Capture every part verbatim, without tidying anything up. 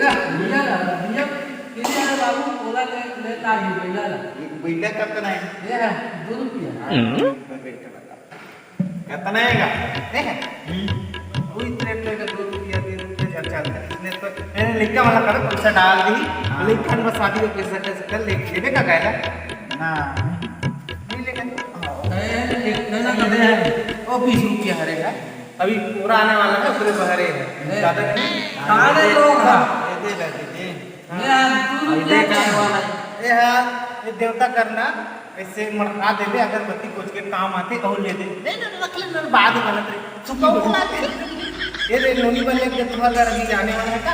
भैया ला, भैया, किने हे बाबू, ओला ले, ले ला, ये बइला ला। ये बइला कतना हे? ये हे, दो रुपया। हाँ, हम्म। कतना हे गा? ये हे? हम्म। वही रेट लेके दो रुपया, तीन रुपया चल, चलता है। इसने तो, मैंने लिखा वाला करो, पैसा डाल दी। हाँ। लिखा में शादी का पैसा, कैसे कर ले, लेबे का कहला? ना। नहीं लेगा। हाँ। नहीं, नहीं, नहीं, नहीं, नहीं। वो बीस रुपया हरे का। अभी पूरा आने वाला है, पूरे बहरे हैं। ए, ज्यादा नहीं। सारे लोग हैं। ये दे ला, दे दे। ये यार, तू ये रुक जा। देख आने वाला है। ये हाँ, ये देवता करना, ऐसे मड़का दे दे, अगरबत्ती कुछ के काम आथे, कहूँ ले दे। नहीं, नहीं, रख ले, नहीं, बाद में गलत रही। सुबह को ला दे। ये दे, नोनी बन लेके तुम्हारा घर अभी जाने वाला है का?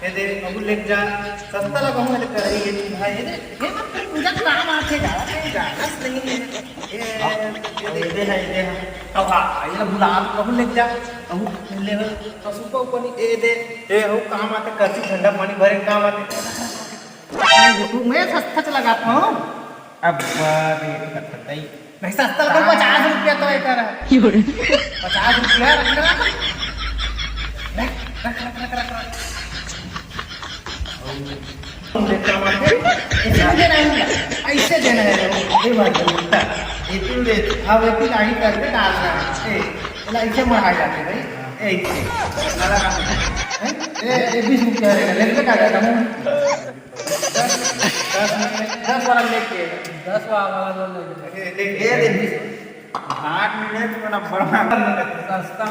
ये दे, अबू लेके जा। सस्ता लगा हूँ, ये दे, कर रही है, भाई, ये दे, ये मत कर, पूजा काम आथे, जाना चाहिए, जाना नहीं है। ए, अब ये दे है, ये दे है। अब हाँ, ये बुला, अब ले जा। अब ले, पशु को ऊपर नहीं, ए दे। ए, हो काम आते, करछी, ठंडा पानी भरे काम आते। मैं सस्ता चला जाता हूँ। अब बात ये नहीं कर सकता ही। नहीं, सस्ता तो पचास रुपया तो एक है। पचास रुपया रख, रख, रख, रख। ऐसे देना है, ऐसे देना है, ये बात है, उल्टा। ये तू दे, हाँ, वो तू गाड़ी करके डालना है। ए, चला, ऐसे मढ़ाए जाते भाई, ए, ऐसे। हैं? ए, ए, बीस रुपया है, रेलवे का जाता हूँ। दस, दस में, दस वाला लेके। दस वाला लेके। ए, ले, ए, दे बीस। आठ मिनट में ना बड़ा। सस्ता।